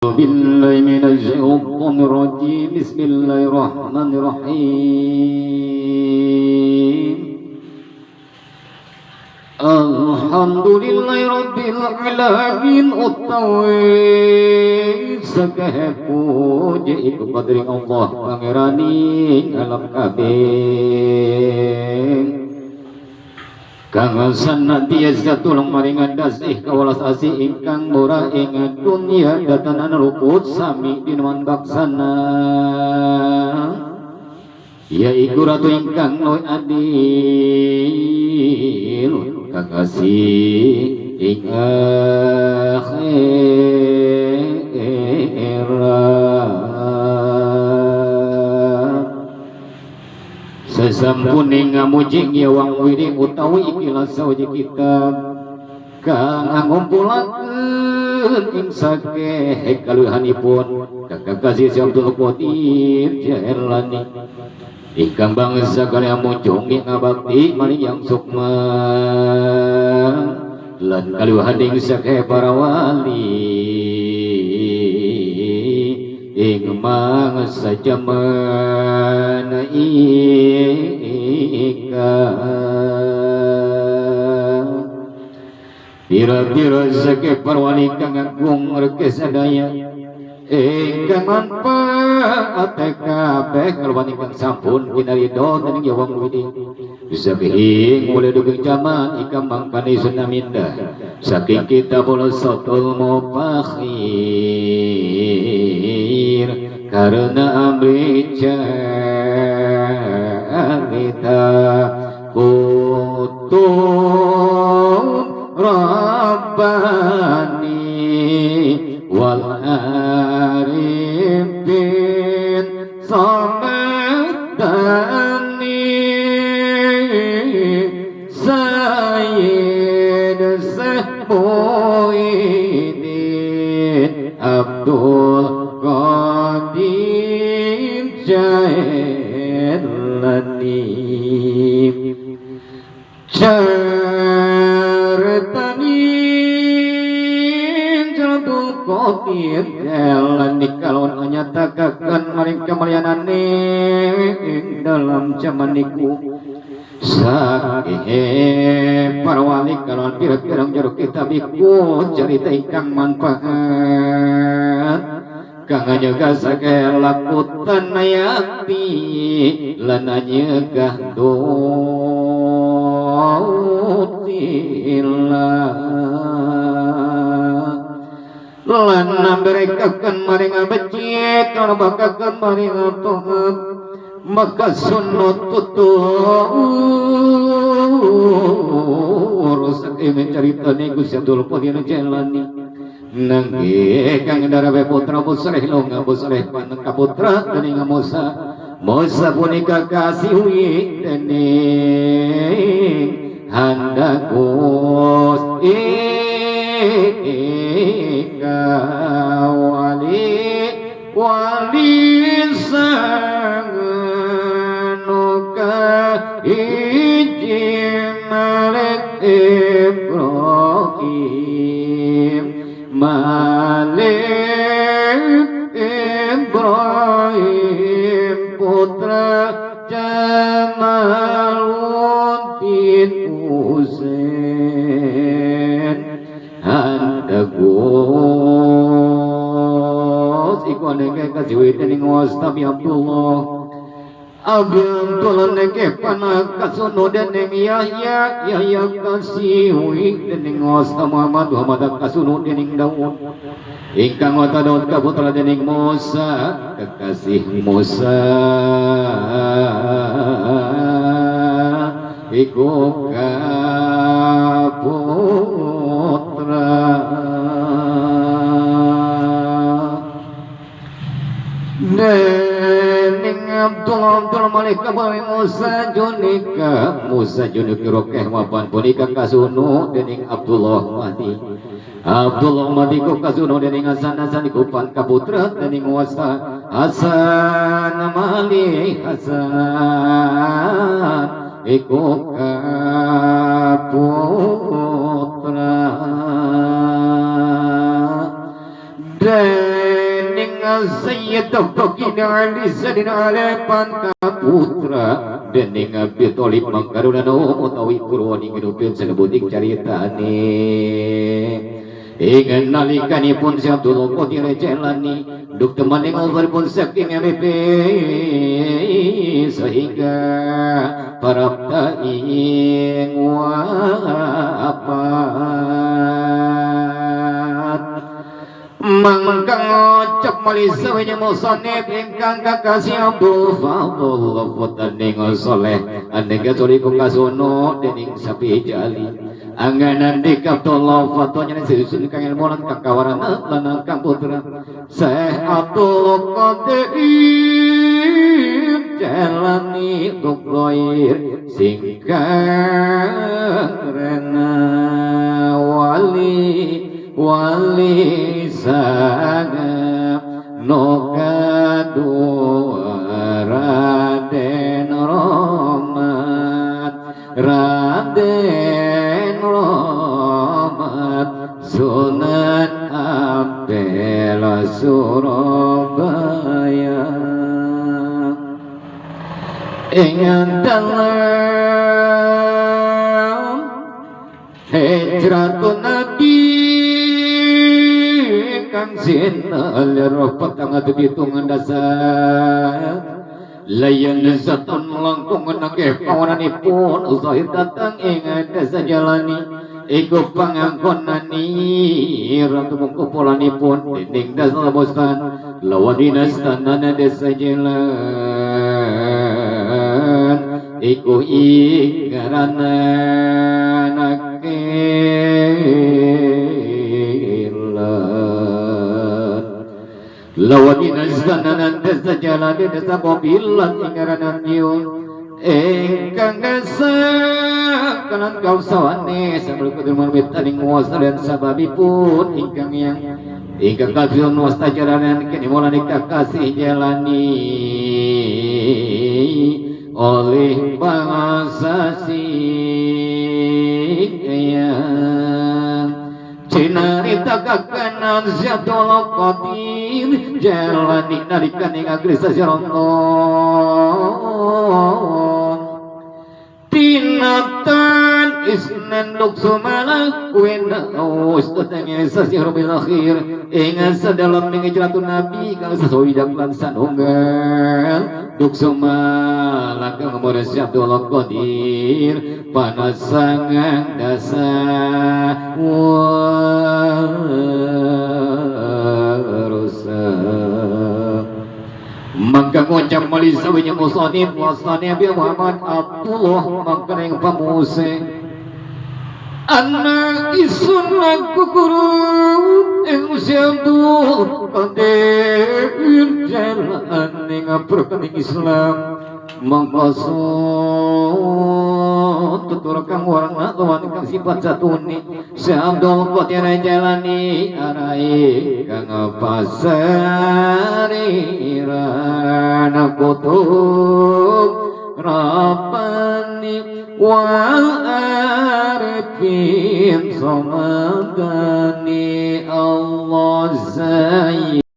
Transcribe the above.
بالله من الشيطان الرجيم. بسم الله الرحمن الرحيم. الحمد لله رب العالمين utawi sakeh puji iku qadri Allah pangerani alam kabeh kang sanadiyasa tulung maringan dasih kawelas asih ingkang murah ing dunya datanan luput sami dinuman baksana yaiku ratu ingkang luwih adil kakasih ing akhirat. Sesampune ngamuji wang wiri utawi ikilah sawaji kitab kang ngumpulaken ing sakeh kaluwihanipun kakasih Si Abdul Qadir Jailani ingkang bangsa kaliyan munjungi ngabakti maring Yang Sukma lan kaluwihan ing sakeh para wali ing mangsa jaman ika pira-pira sakeh para wali kang agung reke sadaya ingkang manfaat kabeh kalwan ingkang sampun pinaridho dening Wong Widi saking mulai dugeng jaman ingkang mangkane sunaminda saking kitabul Satul Mufakhir karena amri carita kutub Rabbani wal arifin samadani Sayyid Muhyiddin Abdul Qadir Jailani cartani Abdul Qadir Jailani kalon nyatakaken maring kemuliaanane ing dalam jaman niku saking para wali kalon pira-pirang jero kitab iku carita ingkang manfaat kang nyegah sakeh lakutan ayati lan nyegah dutila lan namberekaken maring becik lan bakaken maring taat maka sunnah tutur saking caritane Gusti Abdul Qadir Jailani nangge kang darawe putra busreh longa busreh paneka putra dening Musa Musa punika kasihi dening handakus ika wali wali sanganuka hiji Malik Ibrahim Malik Ibrahim putra Jamaluddin Husain handagus iku aneke kasiwite ning wastabi Abdullah Abdullah neke panakasuno dening Yahya Yahya kasiwi dening wasta Muhammad Muhammad kasuno dening Daud ingkang wata Daud kaputra dening Musa kekasih Musa iku kaputra dening Abdullah Abdul Malik kabare Musa junika Musa junika rokeh wapan punika kasunu dening Abdullah Mahdi Abdullah Mahdi ku kasunu dening Hasan Hasan iku pan kaputra dening wasta Hasan Malik Hasan iku kaputra dening Sayyid Baginda Ali Zadin Alepan putra dening Abi Thalib mangkaruna utawi purwaning nupil senebutik caritane ing nalikanipun si Abdullah Qadir Jailani duk temaning pun saking MVP sehingga para ing wafat mangkang ngocap malisa wenya musonib ingkang kakasih Abdul Fadl putaning soleh anega sori kungkasono dening sapi jali anganan di Abdullah fatonya susun kang ilmu lan kang kawaran lan kang putra Syekh Abdul Qadir jalani tukloir singkang rena wali wali sanga nokadu Raden Romat Raden Romat Sunan Ampel Surabaya ing dalem hijratun Nabi kang sinal petang pitung dasar layan zatun langkung nangge pawananipun zahir datang ing desa jalani iku pangangkonani ratu mungkupolanipun dening desa bostan lawan dinas tanana desa jalan iku ing ngarana lawan dinas desa jalan desa mobilan ing ngarana tiun ingkang desa kanan kausawane sabul kudur mitaning wasalen sababipun ingkang yang ingkang kafirun wasta jalanan kini mulani kakasih jalani oleh bangsa sing cinarita kakanan Abdul Qadir jalani nalikan ing agri sasironton tinatan isnen luksumala kuena ustadnya sasih bil akhir ing sadalam ing hijratun nabi kang sesuai lan sanunggal luksumala kang muris Abdul Qadir panasangan dasa warusa mangka ngocap malisa winya musonib wasani Abi Muhammad Abdullah mangka ing pamuse anak isun laku guru ing Abdul Qadir jalan ing aprokaning Islam mangkoso tutur kang warna lawan kang sifat satune si Abdul Qadir jalani arai kang pasariran kutub Rabbani wal arifin samadani Allah